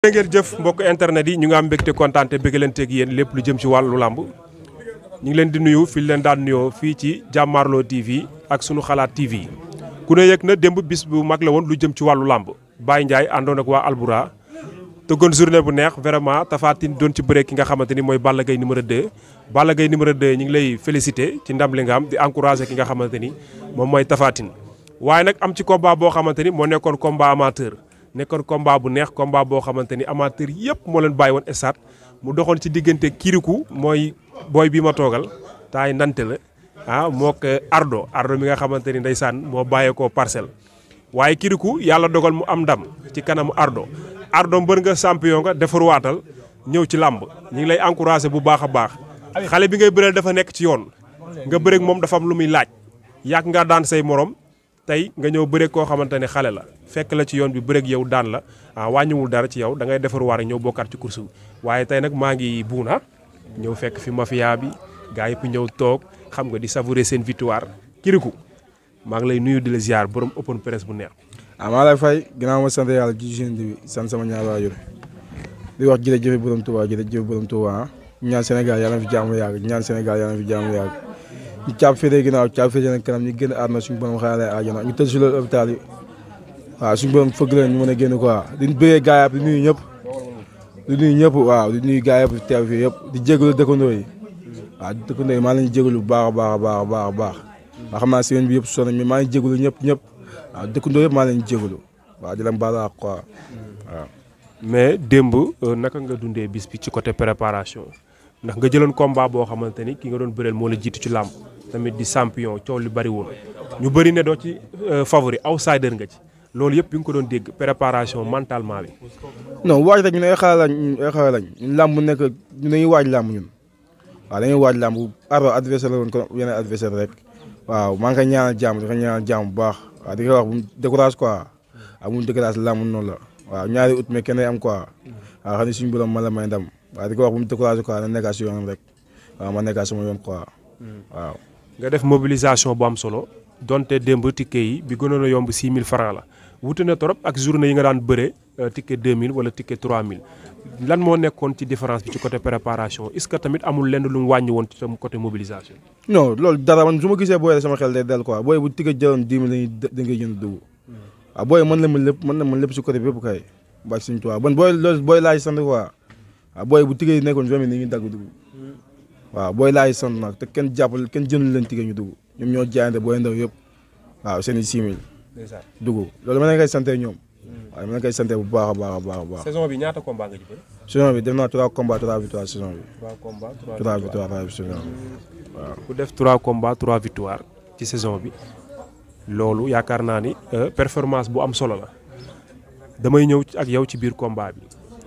ngeen jëf mbokk internet yi ñu ngi am mbégte kontaan te bëggalanteeg yéen lépp lu jëm ci wàllu làmb ñu ngi leen di nuyu fi leen daan nuyoo fii ci Jàmmaarloo TV ak sunu xalaat TV ku ne yëg na démb bis bu mag la woon lu jëm ci wàllu làmb Baye Ndiaye àndoon ak waa Albura tëggoon journée bu neex vraiment Tapha Tine doon ci bëre ki nga xamante ni mooy Balla Gaye numéro 2 Balla Gaye numéro 2 ñu ngi lay félicité ci ndam li nga am di encouragé ki nga xamante ni moom mooy Tapha Tine waaye nag am ci combat boo xamante ni moo nekkoon combat amateur nekkoon combat bu neex combat boo xamante ni amateur yëpp moo leen bàyyi woon stade mu doxoon ci diggante Kirikou mooy booy bi ma toogal taay nante la mook Ardo mi nga xamante ni ndeysaan moo bàyyeekoo Parcelles waaye Kirikou yàlla dogal mu am ndam ci kanamu Ardo mbër nga champion nga defar waatal ñëw ci làmb ñu ngi lay encouragé bu baax a baax xale bi ngay bëreel dafa nekk ci yoon nga bëreeg moom dafa am lu muy laaj yàgg nga daan say morom tey nga ñëw bëreeg koo xamante ne xale la fekk la ci yoon bi bëreeg yow daan la wàññiwul dara ci yow da ngay defar waar ñëw bokkaat ci course waaye tey nag maa ngi buuna ñëw fekk fi mafia bi gaa yëpp ñëw toog xam nga di savourer seen victoire Kirikou maa ngi lay nuyu di la ziar borom open press bu neex. maa lay fay ginnaaw ma sant yàlla ji seen bi sant sama ñaar waajur di wax jërëjëf borom Touba jërëjëf borom Touba ñaan Sénégal yàlla na fi jaamu yàgg ñaan Sénégal yàlla na fi jaamu yàgg ñu caab féetee ginnaaw caab féetee nag kanam ñu génn àdduna suñu borom xaarale àjjana ñu tëdd si loolu hôpital yi waaw suñu borom fëgg leen ñu mën a génn quoi di bëggee gaa yëpp di nuyu ñëpp waaw di nuyu gaa yëpp teew fii yëpp di jégalu dëkkandoo yi waaw dëkkandoo yi maa ngi leen di jégalu bu baax a baax a baax a baax waaw xam naa semaine bi yëpp sonn mais maa ngi jégalu ñëpp waaw dëkkandoo yëpp maa leen jégalu waaw di leen baal ak quoi waaw. mais démb naka nga dundee bis bi ci côté préparation ndax nga jëloon combat boo xamante ni ki nga doon bëreel moo la jiitu ci làmb tamit di champion coow li bari woon ñu bëri ne doo ci favori outsider nga ci loolu yëpp bi nga ko doon dégg préparation mentalement bi. non waaj rek ñun ay xale lañ ñun làmb bu nekk ñun dañuy waaj làmb ñun waaw dañuy waaj làmb Ardo adversaire la woon kon yeneen adversaire rek waaw maa ngi koy ñaanal jàmm di ko ñaanal jàmm bu baax. waaw di ko wax bu mu décourage quoi waaw bu mu décourage làmb noonu la waaw ñaari ut mais kenn am quoi waaw xam ne suñu borom ma la may ndam waaw di ko wax bu mu décourage quoi na nekkaat si yoonam rek waaw ma nekkaat sama yoon quoi waaw. nga def mobilisation bu am solo donte démb ticket yi bi gënoon a yomb 6000 francs la wute na trop ak journée yi nga daan bëre ticket 2000 wala ticket 3000 lan moo nekkoon ci différence bi ci côté préparation est-ce que tamit amul lenn lu mu wàññi woon ci tam côté mobilisation. non loolu dara man su ma gisee booy sama xel day del quoi booy bu ticket jëloon 10 000 dañ koy jënd dugg waaw booy mën na mën lépp si côté bi yëpp kay bàcc suñu tubaab bon booy laaj sant quoi waaw booy bu ticket yi nekkoon 20 000 ni ngi dagg dugg waaw booy laaj sant nag te kenn jàppal kenn jëndul leen ticket ñu dugg ñoom ñoo jaayante booy ndaw yëpp waaw seen i 6 000 dugg loolu ma leen koy sante ñoom waaw ma leen koy sante bu baax a baax. saison bi ñaata combat nga ci bëri. saison bi def naa 3 combats 3 victoires saison bi. 3 combats 3 victoires saison bi waaw. ku def 3 combats 3 victoires ci saison bi loolu yaakaar naa ni performance bu am solo la damay ñëw ak yow ci biir combat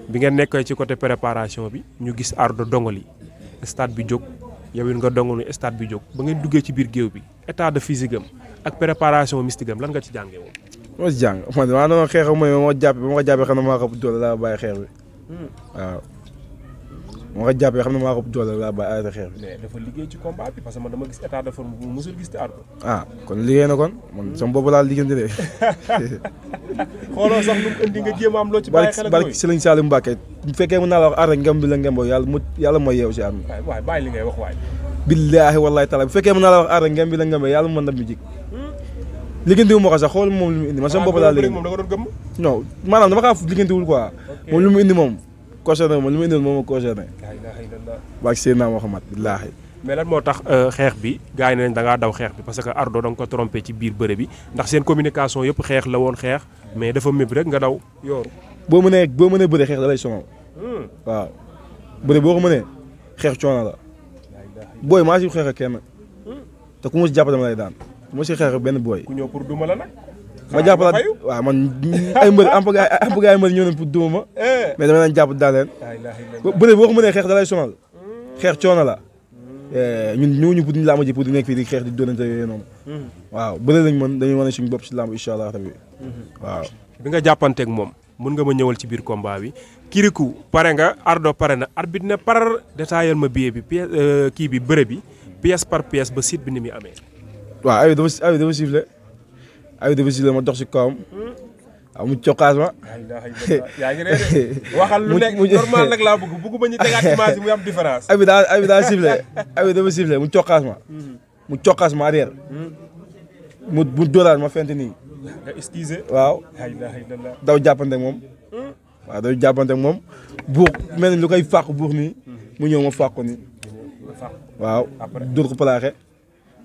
bi ngeen nekkee ci côté préparation bi ñu gis Ardo dongali stade bi jóg yow it nga dongali stade bi jóg ba ngeen duggee ci biir géew bi état de physique am ak préparation mystique am lan nga ci jàngee woon. moo si jàng man maa doon xeex mooy ba ma ko jàppee xam ne maa ko doole laa bàyyi xeex bi waaw moo ko jàppee xam ne maa ko doole laa bàyyi arrêté xeex bi. mais dafa liggéey ci combat bi parce que man dama gis état de forme bu musul gis te Ardo. kon liggéey na kon man sama bopp laa liggéeyante de. xooloo sax lu mu indi nga jéem a am loo ci bàyyi xel ak barki Sëriñ Salim Mbacke bu fekkee mën naa la wax Ardo ngem bi la ngemboo yàlla mooy yeew si am. waay bàyyi li ngay wax waay. billaahi wallaahi taala bu fekkee mën naa la wax Ardo ngem bi la ngemboo yàlla mën na mi jik liggéeyandiwul ma ko sax xool moom lu mu indi man sama bopp laa liggéey moom da nga doon gëm. non maanaam dama kaa liggéeyandiwul quoi moom lu mu indi moom concerné moom lu mu indi moom moo concerné waag Seydina Muhammad billaahi. mais lan moo tax xeex bi gars yi ne nañ da ngaa daw xeex bi parce que Ardo da nga ko trompé ci biir bëre bi ndax seen communication yëpp xeex la woon xeex mais dafa méb rek nga daw yooru boo mënee bëre xeex da lay sonal waaw bëre boo ko mënee xeex coono la booy maa si xeex ak kenn te ku ma si jàpp dama lay daan ku ma si xeex ak benn booy. ku ñëw pour duma la nag. ma jàpp la waaw man ay mbër am bëgg ay mbër ñëw nañ pour duma ma mais dama leen jàpp daal leen bëre boo ko mënee xeex da lay sonal xeex coono la ñun ñëwuñu pour ñu làmb ji pour di nekk fii di xeex di dóorante yooyu noonu waaw bëre lañ mën dañuy wane suñu bopp si làmb incha allah rabbi waaw. bi nga jàppanteeg moom mën nga ma ñëwal ci biir combat bi Kirikou pare nga Ardo pare na arbitre ne par détaillé ma billet bi pièce kii bi bëre bi pièce par pièce ba site bi ni muy amee. waaw ay dafa sifflé ma dox si kawam waaw mu cokkaas ma. yaa ngi ne waxal lu nekk normal nag laa bëgg ba ñu tegaat image yi muy am différence. abi daa sifflé abi dafa sifflé mu cokkaas ma arrière. mu dóoraat ma fent nii. nga esquissé. waaw. daw jàppante ak moom. waaw daw jàppante ak moom buux mel ni lu koy fàq buux nii. mu ñëw ma fàq ko nii. waaw dóor ko plaqué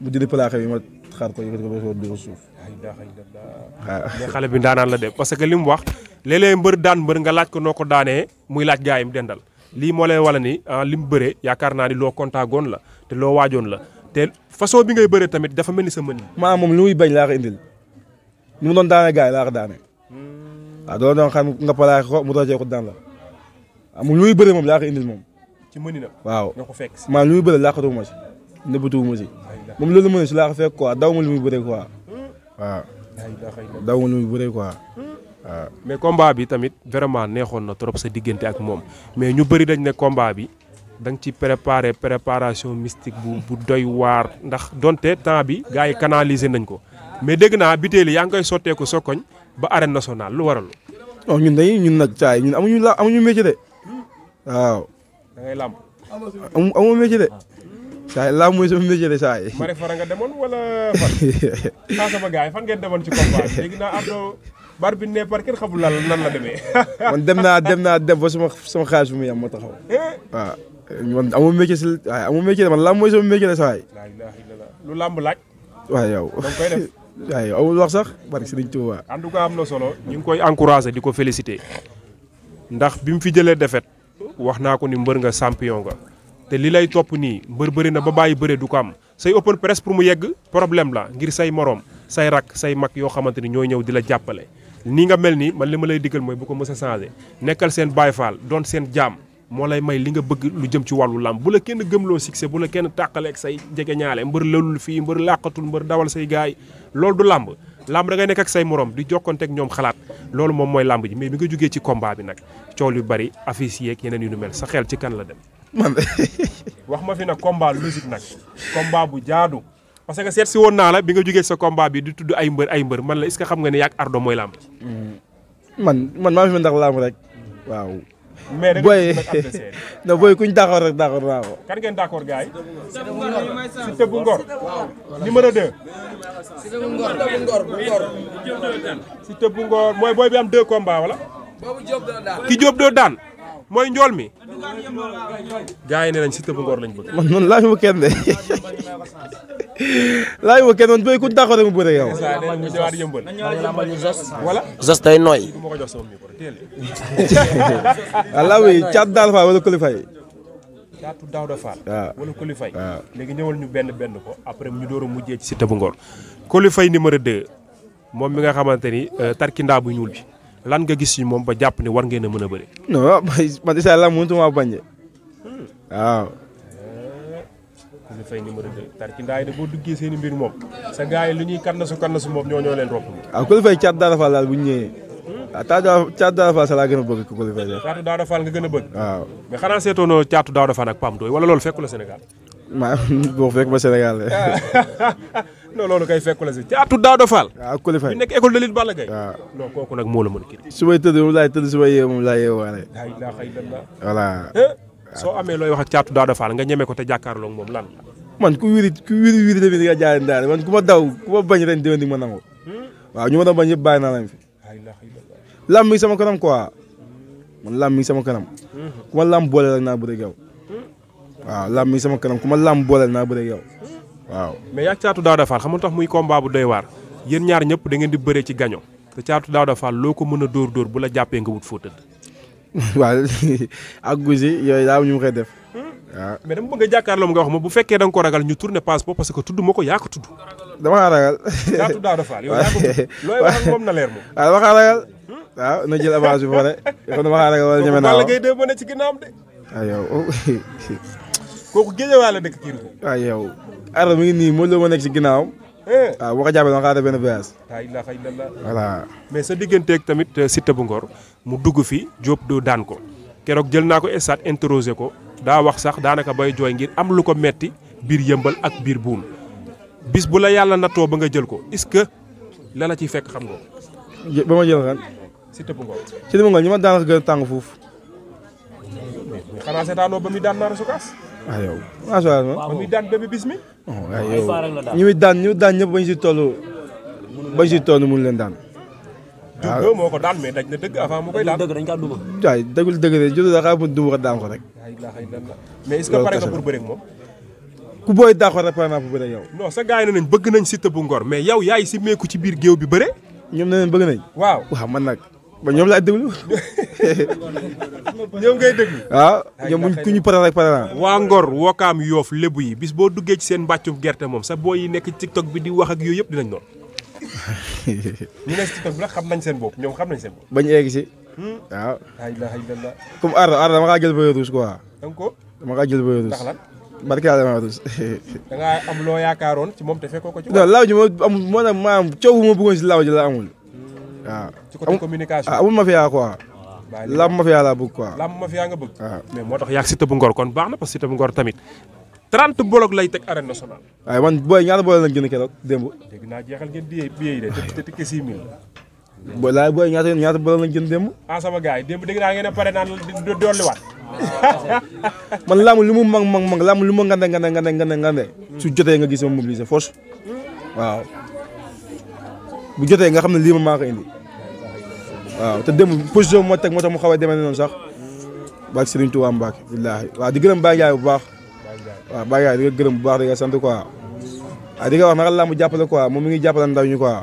mu dindi plaqué bi ma xaar ko yëkkati ko ba dóor suuf. mais xale bi ndaanaan la de parce que li mu wax léeg-léeg mbër daan mbër nga laaj ko noo ko daanee muy laaj gaa yi mu dendal lii moo lay wala ni li mu bëree yaakaar naa ni loo kontaagoon la te loo waajoon la te façon bi ngay bëree tamit dafa mel ni sa mën. maanaam moom lu muy bañ laa ko indil ni mu doon daanee gaa yi laa ko daanee waaw doon xam nga plaqué ko mu rocee ko daan la waaw moom lu muy bëree moom laa ko indil moom. ci mëninam waaw nga ko fekk si. maanaam lu muy bëree làqatu ma si nëbbatu ma si moom loolu mën si laa ko fekk quoi daw ma lu muy bëree quoi waaw. daw ma lu muy bëree quoi waaw. mais combat bi tamit vraiment neexoon na trop sa diggante ak moom mais ñu bëri dañ ne combat bi da nga ci préparation mystique bu doy waar ndax donte temps bi gars yi canaliser nañ ko mais dégg naa bitéeli yaa ngi koy sotteeku sa koñ ba arène nationale lu waral. non ñun nag saa yi ñun amuñu métier de waaw. da ngay làmb. amu métier de. saa yi làmb mooy sama métier de saa yi. Mare Fara nga demoon wala fan. sama gars yi fan ngeen demoon ci combat bi dégg naa Ardo bar bi ne par kenn xamul lan la demee. man dem naa ba sama xaalis bu muy am moo taxaw. waaw man amu métier si waaye amu métier de man làmb mooy sama métier de saa yi. lu làmb laaj. waaw yow. da nga koy def. waaw yow amul wax sax barke Sëriñ Tuubaa. en tout cas am na solo ñu ngi koy encouragé di ko félicité ndax bi mu fi jëlee défaite wax naa ko ni mbër nga champion nga te li lay topp nii mbër bëri na ba bàyyi bëre du ko am say open press pour mu yegg problème la ngir say morom say rak say mag yoo xamante ni ñooy ñëw di la jàppale. nii nga mel nii man li ma lay diggal mooy bu ko mës a changé nekkal seen baay faal doon seen jaam moo lay may li nga bëgg lu jëm ci wàllu làmb bu la kenn gëmloo succès bu la kenn tàqaleeg say jege ñaale mbër lëlul fii mbër làqatul mbër dawal say gaay loolu du làmb làmb da ngay nekk ak say morom di jokkonteeg ñoom xalaat loolu moom mooy làmb ji mais bi nga jógee ci combat bi nag coow yu bari affiche yeeg yeneen yu nu mel sa xel ci kan la dem. man wax ma fi nag combat logique nag combat bu jaadu parce que seet si woon naa la bi nga jógee sa combat bi di tudd ay mbër man la est-ce que xam nga ne yaag Ardo mooy làmb. man maa fi ndax làmb rek waaw. mais da booy non booy kuñ d'accord rek d'accord naa ko. kan ngeen d'accord gars yi. Siteu bu Ngor. numéro 2. Siteu bu Ngor mooy booy bi am 2 combats wala. ki Diop doo daan mooy njool mi. gars yi ne nañ Siteu bu Ngor lañ bëgg. man laaju ma kenn de laaju ma kenn man booy kuñ d'accord rek mu bëre yow. wala. Zos day nooy. allah oui Thiatou Daouda Fall wala Coly Faye. Thiatou Daouda Fall. waaw wala Coly Faye. waaw léegi ñëwal ñu benn ko après ñu door a mujjee ci Siteu bu Ngor. Coly Faye numéro 2 moom mi nga xamante ni tarkindaa bu ñuul bi lan nga gis ci moom ba jàpp ne war ngeen a mën a bëri. non man isa la mënutuma bañ de waaw. Coly Faye numéro 2 tarkindaa yi de boo duggee seen i mbir moom sa gars yi lu ñuy kannasu moom ñoo leen ropp. waaw Coly Faye Thiatou Daouda Fall daal bu ñu ñëwee. waaw Thiatou Daouda Fall sa laa gën a bëgg Coly Faye. Thiatou Daouda Fall nga gën a bëgg. waaw mais xanaa seetoonoo Thiatou Daouda Fall ak Pam Doy wala loolu fekku la Sénégal. boo fekk ba Sénégal de. non loolu kay fekku la si Thiatou Daouda Fall. waaw Coly Faye bi nekk école de lutte Balla Gaye. waaw non kooku nag moo la mën a kii. su may tëdd moom laay tëdd su may yeewu moom laay yeewaale. la ilaha illallah. voilà. soo amee looy wax ak Thiatou Daouda Fall nga ñeme ko te jàkkaarloo ak moom lan la. man ku wiri tamit nga jaay ndaare man ku ma daw ku ma bañ ren déwén di ma nangu. waaw ñu ma doon bañ yëpp bàyyi naa leen fi. la ilaha illallah. lam mi sama kanam quoi man lam mi sama kanam ku ma lam boole rek naa bëre ak yow waaw lam mi sama kanam ku ma lam boole rek naa bëre ak yow waaw. mais yaa Thiatou Daouda Fall xam nga tax muy combat bu doy waar yéen ñaar ñëpp da ngeen di bëree ci gaño te Thiatou Daouda Fall loo ko mën a dóor bu la jàppee nga wut foo tëdd. waaw ak gusi yooyu daa ñu ma koy def waaw. mais dama bëgg a jàkkaarloo nga wax ma bu fekkee da nga ko ragal ñu tourner passe po parce que tudd ma ko yaa ko tudd. damaa ragal. Thiatou Daouda Fall yow yaa ko tudd looy wax ak moom na leer moom. waaw dama ragal. waaw na jël avance bi ba pare kon dama ragal wala ñeme naa Balla Gaye 2 ma ne ci ginnaawam de. waaw yow. kooku géejewaay la dëkk kii bi. waaw yow. Ardo mi ngi nii moo la ma nekk ci ginnaawam. waaw boo ko jàppee dama xaar def benn voyage. la ilaha illallah. voilà. mais sa digganteeg tamit Siteu bu Ngor mu dugg fi Diop doo daan ko keroog jël naa ko stade interrogé ko daa wax sax daanaka bay jooy ngir am lu ko metti biir yëmbal ak biir buun bis bu la yàlla nattoo ba nga jël ko est-ce que la ciy fekk xam nga. ba ma jël ren. Siteu bu Ngor. Siteu bu Ngor ñi ma daan gën a tàng foofu. mais xanaa seetaanoo ba muy daan Naar Sokaas. waaw yow macha allah. ba muy daan Bébé Bismi. waaw yow ñi muy daan ñëpp bañ si toll mun leen daan. waaw Diouf moo ko daan mais daj na dëgg avant mu koy daan. dëgg dañ kaa duma. waaye dëggul dëgg de jotul da xaar duma ko daan ko rek. mais est-ce que pare nga pour bëre ak moom. ku booy d'accord rek pare naa pour bëre ak yow. non sa gars yi ne nañ bëgg nañ Siteu bu Ngor mais yow yaay si meeku ci biir géew bi bëre. ñoom nee nañ bëgg nañ. waaw man nag ba ñoom laa déglu. ñoom ngay déglu. waaw ñoom ku ñu pare rek pare naa. waa Ngor Wakaam Yoof Lébu yi bis boo duggee ci seen mbàccum gerte moom sa booy yi nekk TikTok bi di wax ak yooyu yëpp dinañ noonu. ñu nekk TikTok bi nag xam nañ seen bopp ñoom xam nañ seen bopp. bañ egg si. waaw. comme Ardo dama kaa jël ba rouge quoi. donc dama kaa jël ba rouge. ndax lan. barke yàlla dama rouge. da ngaa am loo yaakaaroon ci moom te fekkoo ko ci. non laaw ji moo tax maanaam coow bu ma bëggoon si laaw ji la amul. waaw ci côté communication. amul mafia quoi. lamb mafia laa bëgg quoi. lamb mafia nga bëgg. waaw mais moo tax yaag Siteu bu Ngor kon baax na parce que Siteu bu Ngor tamit 30 bolok lay teg arène nationale. waaye man booy ñaata boole lañ jënd keroog démb. dégg naa jeexal ngeen billet yi de te ticket 6 000. booy ñaata boole lañ jënd démb. ah sama gars yi démb dégg naa ngeen ne pare naan di dolliwaat. man lamb lu mu mag lamb lu ma ngande. su jotee nga gis ma mobiliser force. waaw bu jotee nga xam ne lii ma maa ko indi. waaw te démb position moo teg moo tax mu xaw a demee noonu sax. baag Serigne Touba Mbacke billaahi waaw di gërëm Baye Ndiaye bu baax. waaw Baye Ndiaye di nga gërëm bu baax di nga sant quoi. waaw di nga wax naka lamb jàppale quoi moom mi ngi jàppale ndaw ñi quoi.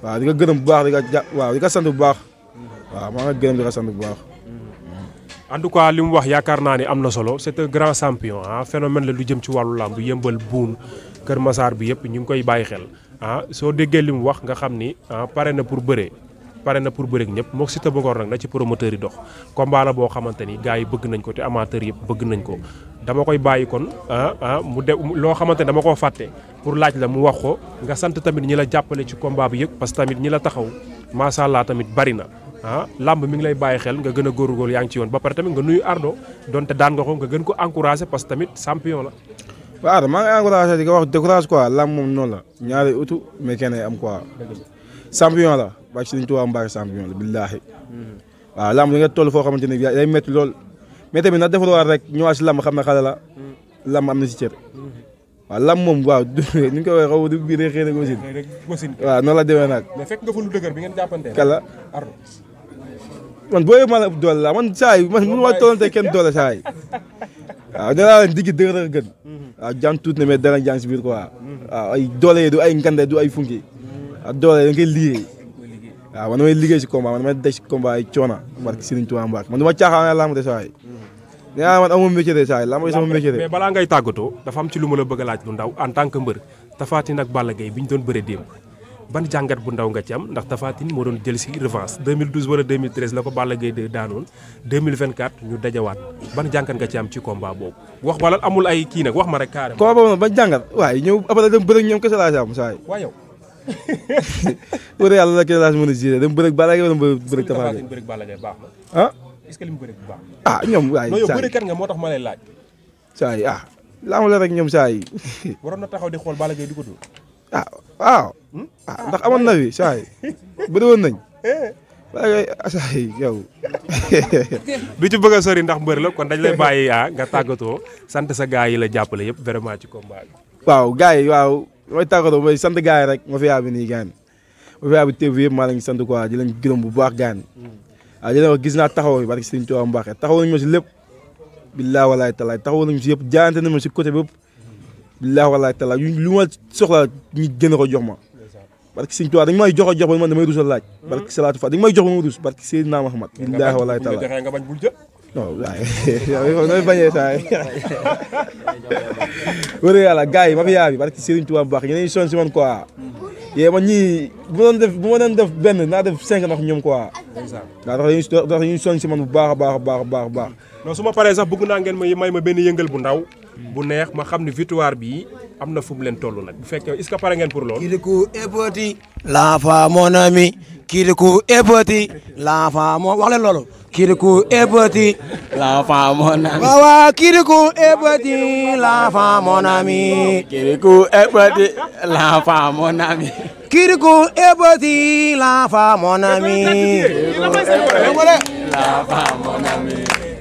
waaw di nga gërëm bu baax di nga sant bu baax. waaw maa ngi gërëm di nga sant bu baax. en tout cas li mu wax yaakaar naa ne am na solo c'est un grand champion phénomène la lu jëm ci wàllu làmb yëmbal buun Kër Masaar bi yëpp ñu ngi koy bàyyi xel soo déggee li mu wax nga xam ni pare na pour bëree ak ñëpp mook Siteu bu Ngor nag na ci promoteur yi dox combat la boo xamante ni gars yi bëgg nañ ko te amateur yëpp bëgg nañ ko dama koy bàyyi kon mu de loo xamante ni dama koo fàtte pour laaj la mu wax ko nga sant tamit ñi la jàppale ci combat bi yëpp parce que tamit ñi la taxaw macha allah tamit bari na lamb mi ngi lay bàyyi xel nga gën a góorgóorlu yaa ngi ci yoon ba pare tamit nga nuyu Ardo donte daan nga ko nga gën ko encouragé parce que tamit champion la. waaw Ardo maa ngi encouragé di ko wax décourage quoi lamb moom noonu la ñaari utu mais kenn am quoi. champion la ba ci Sëriñ Tuubaa Mbàkke champion la billaahi. waaw lamb da nga toll foo xamante ne day métti lool mais tamit nag defarwaat rek ñëwaat si lamb xam na xale la lamb am na si cër. waaw lamb moom waaw ni ñu ko waxee xaw du biir rek xëy na gosin. waaw noonu la demee nag. mais fekk nga fa lu dëgër bi ngeen jàppante. kala Ardo. man booy ma la doole la man saa yi man mënu ma tollante kenn doole saa yi waaw nee naa leen digg dëgër a gën. waaw jàng tuuti na mais dara jàng si biir quoi. waaw ay doole yi du ay ngande du ay funki. waaw doole da ngay liggéey. waaw man damay liggéey si combat man damay daj si combat ay coona. barke Sëriñ Tuubaa Mbàkke man du ma caaxaan lamb de saa yi. nee naa man amuma métier de saa yi lamb yi sama métier de. mais balaa ngay tàggatoo dafa am ci lu ma la bëgg a laaj lu ndaw en tant que mbër Tapha Tine ak Balla Gaye bi ñu doon bëre démb ban jàngat bu ndaw nga ci am ndax Tapha Tine moo doon jël si revanche 2012 wala 2013 la ko Balla Gaye de daanoon 2024 ñu dajawaat ban jàngat nga ci am ci combat boobu wax wala amul ay kii nag wax ma rek carrément. combat boobu nag ban jàngat waaye ñëw après dem bëre ak ñoom kese laa si am saa yi. waaw yow. wala yàlla la kese laa si mën a gisee dem bëre ak Balla Gaye wala bëre ak Tapha Tine. bëre ak Balla Gaye baax na. ah. est-ce que li mu bëre bu baax. ah ñoom waaye non yow bërekat nga moo tax ma lay laaj. saa yi laamu la rek ñoom saa yi. waroon na taxaw di xool Balla Gaye di ko dóor. waaw. ndax amoon na fi saa yi bëri woon nañ. Balla Gaye saa yi yow. du ci bëgg a sori ndax mbër la kon dañ lay bàyyi nga tàggatoo sant sa gars yi la jàppale yëpp vraiment ci combat bi. waaw gars yi waaw mooy tàggatoo mooy sant gars yi rek ma fi yaa bi nii gaan ma fi yaa bi teew yëpp maa lañ sant quoi di leen gërëm bu baax gaan waaw di leen wax gis naa taxaw bi barke Sëriñ Tuubaa Mbàkke taxaw nañ ma si lépp billaahi walaay talaay taxaw nañ si yëpp jaayante nañ ma si côté bépp billaahi walaay talaay lu ma soxla ñu gën a ko jox ma barke Sëriñ Tuubaa dañ may jox ba man damay rus a laaj barke salaatu fa dañ may jox ba ma rus barke Seydina Muhammad billaahi walaay talaay nga bañ bul jël non waaye nooy bañee saa yi wër yàlla gars yi ma fi yaa bi barke Sëriñ Tuubaa Mbàkke ñeneen son si man quoi yee man ñii bu ma doon def benn naa def 5 ndax ñoom quoi waaw ndax dañuy son si man bu baax a baax non su ma paree sax bëgg naa ngeen may ma benn yëngal bu ndaw bu neex ma xam ne victoire bi am na fu mu leen toll nag bu fekkee est-ce que pare ngeen pour loolu. Kirikou est petit, l'enfant mon ami. Kirikou est petit, l'enfant mon wax leen loolu. Kirikou est petit, l'enfant mon ami. waaw waaw Kirikou est petit, l'enfant mon ami. Kirikou est petit, l'enfant mon ami. Kirikou est petit, l'enfant mon ami.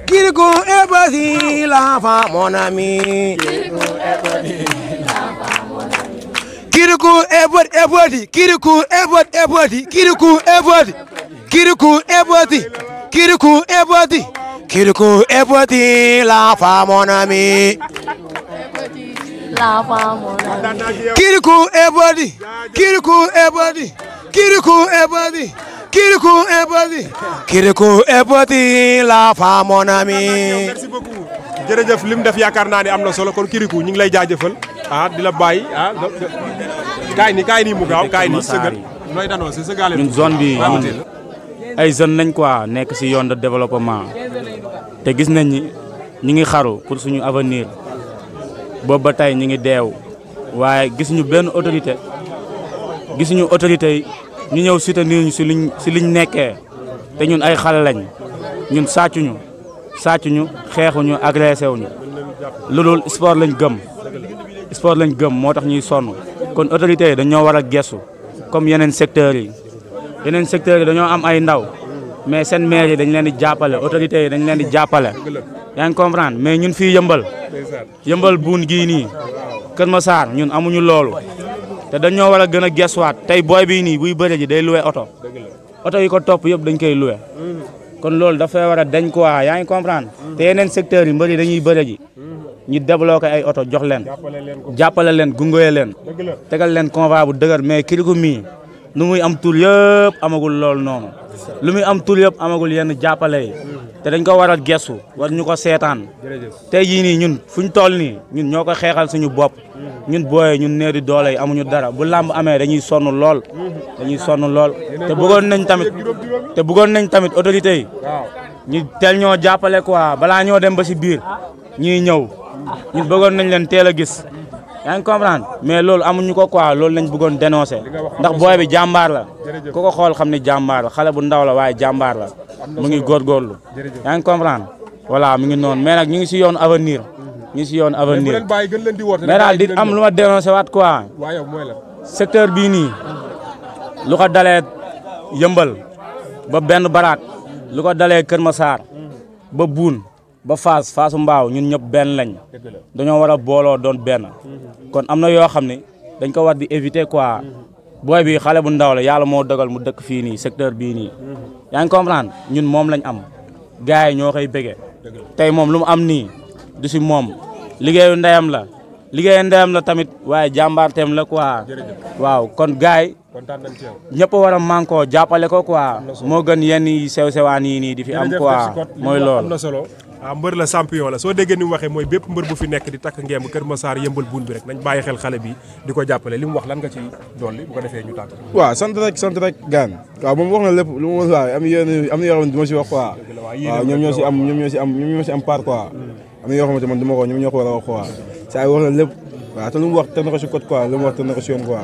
Kirikou est petit, l'enfant mon ami. Kirikou est petit, Kirikou est petit, Kirikou est petit, Kirikou est petit, Kirikou est petit, Kirikou est petit, l'enfant mon ami. Kirikou est petit, Kirikou est petit, Kirikou est petit, Kirikou est petit, Kirikou est petit, l'enfant mon ami. Merci beaucoup. jërëjëf lim def yaakaar naa ne am na solo kon Kirikou ñu ngi lay jaajëfal di la bàyyi kaay nii mu gaaw kaay nii sëgal nooy danoo si sëgaale ñun zone bi ay jeunes nañ quoi nekk si yoon de développement te gis nañ ni ñu ngi xaru pour suñu avenir boobu ba tey ñu ngi deew waaye gisuñu benn autorité yi ñu ñëw soutenir ñu si liñ nekkee te ñun ay xale lañ ñun sàccuñu xeexuñu agressé wuñu loolu sport lañ gëm moo tax ñuy sonn kon autorités yi dañoo war a gestu comme yeneen secteurs yi dañoo am ay ndaw mais seen maire yi dañ leen di jàppale autorités yi dañ leen di jàppale yaa ngi comprendre mais ñun fii yëmbal buun gii nii Kër Massar ñun amuñu loolu te dañoo war a gën a gestuwaat tey booy bii nii buy bëre ji day loué oto yi ko topp yëpp dañ koy loué kon loolu dafay war a dañ quoi yaa ngi comprendre te yeneen secteurs yi mbëri dañuy bëre ji ñu débloqué ay oto jox leen jàppale leen gungoye leen tegal leen convoi bu dëgër mais Kirikou mii nu muy am tur yëpp amagul loolu noonu lu muy am tur yëpp amagul yenn jàppale yi te dañ ko war a gestu war ñu ko seetaan tey jii nii ñun fuñ toll nii ñun ñoo ko xeexal suñu bopp ñun booyee ñun néew di doole yi amuñu dara bu làmb amee dañuy sonn lool te bëggoon nañ tamit autorité yi ñu teel ñoo jàppale quoi balaa ñoo dem ba si biir ñuy ñëw ñun bëggoon nañ leen teel a gis yaa ngi comprendre mais loolu amuñu ko quoi loolu lañ bëggoon dénoncer ndax booy bi jàmbaar la ku ko xool xam ne jàmbaar la xale bu ndaw la waaye jàmbaar la mu ngi góorgóorlu yaa ngi comprendre voilà mu ngi noonu mais nag ñu ngi si yoonu avenir mais daal di am lu ma dénoncé waat quoi secteur bii nii lu ko dalee yëmbal ba benn baraat lu ko dalee Kër Massar ba buun ba Faasu Mbaaw ñun ñëpp benn lañ dañoo war a booloo doon benn kon am na yoo xam ne dañ ko war di éviter quoi booy bi xale bu ndaw la yàlla moo dogal mu dëkk fii nii secteur bii nii yaa ngi comprendre ñun moom lañ am gars yi ñoo koy bëggee tey moom lu mu am nii du si moom liggéeyu ndeyam la tamit waaye jàmbaarteem la quoi waaw kon gars yi ñëpp war a mànkoo jàppale ko quoi moo gën yenn sew-sewaan yi nii di fi am quoi mooy loolu mbër la champion la soo déggee ni mu waxee mooy bépp mbër bu fi nekk di takk ngemb Kër Massar yëmbal buun bi rek nañ bàyyi xel xale bi di ko jàppale li mu wax lan nga ci dolli bu ko defee ñu tàgg waaw sant rek gaan waaw moom wax na lépp lu mu wax am na yoo xam ne du ma si wax quoi waaw ñoom ñoo si am part quoi am na yoo xamante man du ma ko ñoom ñoo ko war a wax quoi saa yi wax na lépp waaw te lu mu wax teg na ko si code quoi lu mu wax teg na ko si yoon quoi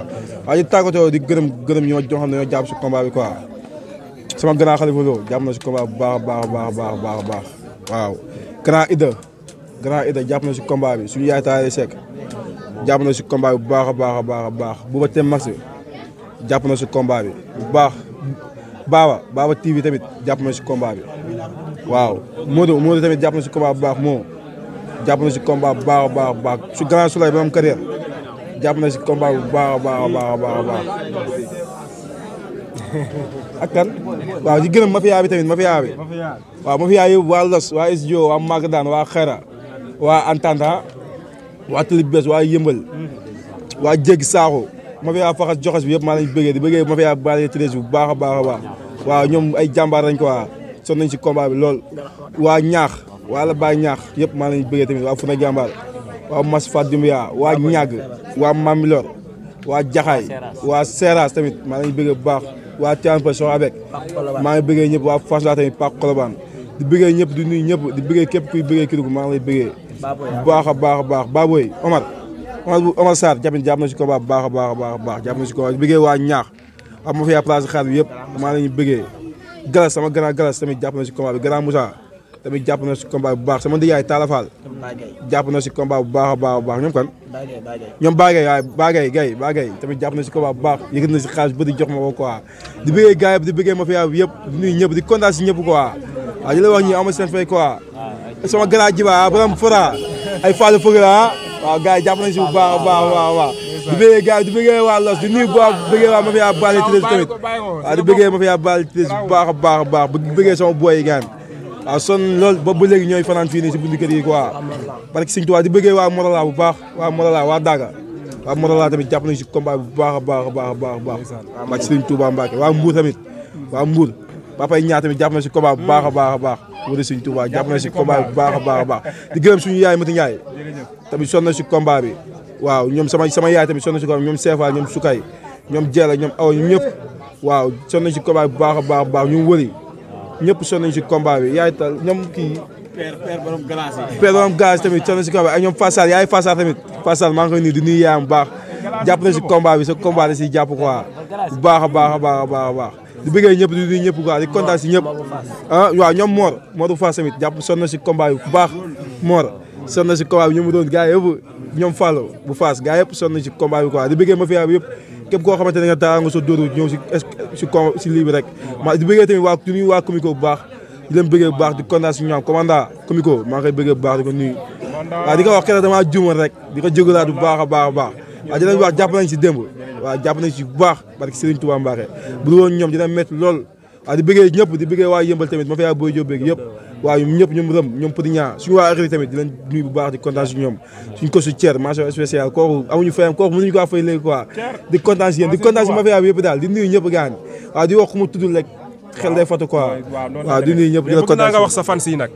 waaw di tàggatoo di gërëm ñoo xam ne ñoo jàpp si combat bi quoi sama grand Khalifa Lo jàpp na si combat bu baax waaw grand Ida jàpp na si combat bi suñu yaay taale Seck jàpp na si combat bi bu baax Bouba Tem Max jàpp na si combat bi bu baax Baba TV tamit jàpp na si combat bi waaw Modou tamit jàpp na si combat bu baax moo jàpp na si combat bu baax su grand Souley ba am carrière jàpp na si combat bu baax ak kan waaw di gërëm mafia bi tamit waaw mafia yëpp waa Los waa Isdio waa Magadan waa Xera waa Antanda waa Tali Bes waa Yëmbal waa Jéggi Saaxo mafia faxas joxas bi yëpp maa lañ bëggee di bëggee mafia bale Treize bu baax a baax waaw ñoom ay jàmbaar lañ ko waa son nañ si combat bi lool waa ñaax waa la baay ñaax yëpp maa lañ bëggee tamit waa Funa jàmbaar waa Mas Fadimia waa ñàgg waa Mamilor waa Jaxaay waa Seras tamit maa lañ bëggee bu baax waa Tianpa so avec maa ngi bëggee ñëpp waa Fass la tamit Pak Colobane di bëggee ñëpp di nuyu ñëpp di bëggee képp kuy bëggee Kirikou maa ngi lay bëggee bu baax a baax Baboy Omar Sarr jàpp na si combat bu baax jàpp na si combat di bëggee waa ñaax waa ma fiya place xaar bi yëpp maa lañu bëggee Galas sama grand Galas tamit jàpp na si combat bi grand Moussa tamit jàpp na si combat bu baax sama ndiyaay Talla Fall jàpp na si combat bu baax a baax ñoom kan ñoom Bagay tamit jàpp na si combat bu baax yëkkati na si xaalis bëri jox ma ko quoi di bëggee gars yi di bëggee mafia bi yëpp di nuyu ñëpp di kontaan si ñëpp quoi waaw di la wax ñi ama seen fay quoi sama grand jiba borom fora ay Fallou Fëgg la waaw gars yi jàpp nañ si bu baax a baax waaw di bëggee gars yi di bëggee waa Los di nuyu bu baax di bëggee waa mafia Bally Treize tamit waaw di bëggee mafia Bally Treize bu baax a baax di bëggee sama boy yi gaan waaw son loolu boobu ba léegi ñooy fanaan fii nii si bundu kër yi quoi parce que Sëñ Tuubaa di bëggee waa Morala bu baax waa Morala waa Daga waa Morala tamit jàpp nañ si combat bu baax a baax waa Sëñ Tuubaa Mbacke waa Mbour tamit waa Mbour Papa yi ñaar tamit jàpp na si combat bu baax a baax wala Sëñ Tuubaa jàpp na si combat bu baax a baax di gërëm suñu yaay Mati Ndiaye tamit sonn na si combat bi waaw ñoom sama yaay tamit sonn na si combat ñoom Sefa ñoom Sukay ñoom Jella ñoom Awa ñoom ñëpp waaw sonn nañ si combat bu baax a baax ñoom wëri ñëpp sonn nañ si combat bi yaay tal ñoom kii père borom glace tamit sonn na si combat ak ñoom Fassal yaay Fassal tamit Fassal maa ngi koy nuyu di nuyu yaayam bu baax jàpp na si combat bi sa combat da si jàpp quoi bu baax a baax di bëggee ñëpp di nuyu ñëpp quoi di kontaan si ñëpp waaw ñoom Modou Fass tamit jàpp sonn na si combat bi bu baax sonn na si combat bi ñu mu doon gars yëpp ñoom Fallou bu Fass gars yëpp sonn na si combat bi quoi di bëggee mafia bi yëpp képp koo xamante ne nga taa nga sa dóoru ñëw si lii bi rek ma di bëggee tamit di nuyu waa Comico bu baax di leen bëggee bu baax di kontaan si ñoom commandant Comico maa ngi koy bëggee bu baax di ko nuyu waaw di ko wax keroog damaa juumoon rek di ko jógalaat bu baax a baax waaw di leen wax jàpp nañ si démb waaw jàpp nañ si bu baax parce que Serigne Touba Mbacké bu dul woon ñoom dina métti lool waaw di bëggee ñëpp di bëggee waa Yëmbal tamit ma fa yaa booy jóg beeg yëpp waaw ñoom ñëpp ñoom rëm ñoom petit ñaa suñu waa écrit tamit di leen nuyu bu baax di kontaan si ñoom suñ ko su Thier mention spéciale kooku amuñu fayam kooku mënuñu ko fay léegi quoi di kontaan si yéen di kontaan si ma fa yaa bi yëpp daal di nuyu ñëpp gaan waaw di wax ku mu tuddul rek xel day fatu quoi waaw di nuyu ñëpp di la kontaan nga wax sa fans yi nag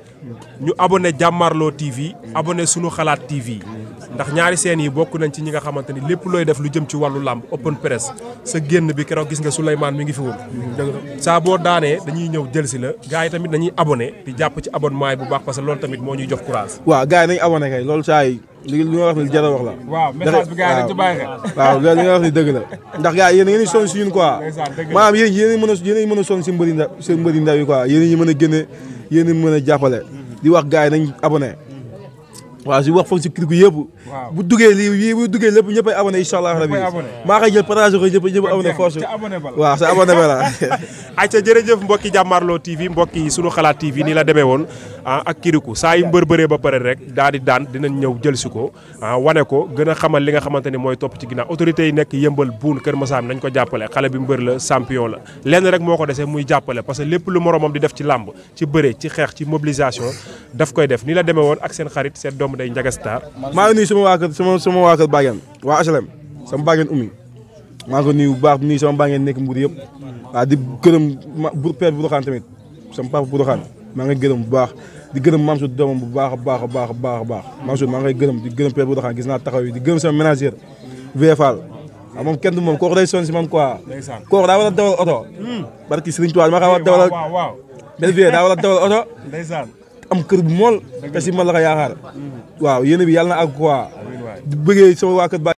ñu abonné Jàmmaarloo TV abonné Sunu Xalaat TV ndax ñaari seen yi bokk nañ ci ñi nga xamante ni lépp looy def lu jëm ci wàllu làmb open press sa génn bi keroog gis nga Souleymane mi ngi fi woon saa boo daanee dañuy ñëw jël si la gars yi tamit dañuy abonné di jàpp ci abonnement yi bu baax parce que loolu tamit moo ñuy jox courage. waaw gars yi nañ abonné kay loolu saa yi li nga wax ni jar a wax la. waaw message bi gars yi dañ ci bàyyi xel. waaw loolu li nga wax ni dëgg la ndax gars yi yéen a ngi sonn si ñun quoi maanaam yéen a mën a sonn si mbëri ndaw yi quoi yéen a mën a génne yéen a mën a jàppale di wax gars yi nañ abonné waaw si wax foog si kii yëpp bu duggee lii bu duggee lépp ñëppay abonné incha allah rabi maa koy jël partage ko ñëpp abonné force waaw sa abonné ba la ayca jërëjëf mbokki Jàmmaarloo TV mbokki Sunu Xalaat TV nii la demee woon ak Kirikou saa yu mbër bëree ba pare rek daal di daan dinañ ñëw jël si ko wane ko gën a xamal li nga xamante ni mooy topp ci ginnaaw autorités yi nekk Yëmbal Buun Kër Massar nañ ko jàppale xale bi mbër la champion la lenn rek moo ko desee muy jàppale parce que lépp lu moromam di def ci làmb ci bëre ci xeex ci mobilisation daf koy def nii la demee woon ak seen xarit seen doomu day Ndiaga Star maa ngi nuyu sama waa kër sama waa kër Baguen waa HLM sama Baguen Oumy maa ngi ko nuyu bu baax nuyu sama Baguen nekk Mbour yëpp waaw di gërëm père Bourkhane tamit sama papa Bourkhane maa ngi gërëm bu baax di gërëm Mansour doomam bu baax a baax Mansour maa ngi gërëm di gërëm père Bourkhane gis naa taxaw yi di gërëm sama ménagère VFal waaw moom kenn du moom kooku day sonn si man quoi kooku daa war a dawal oto barki Serigne Touba ma war a dawal benn vie daa war a dawal oto am kër bu mool te si man la ko yaakaar waaw yéen bi yàlla na àgg quoi di bëggee sama waa kër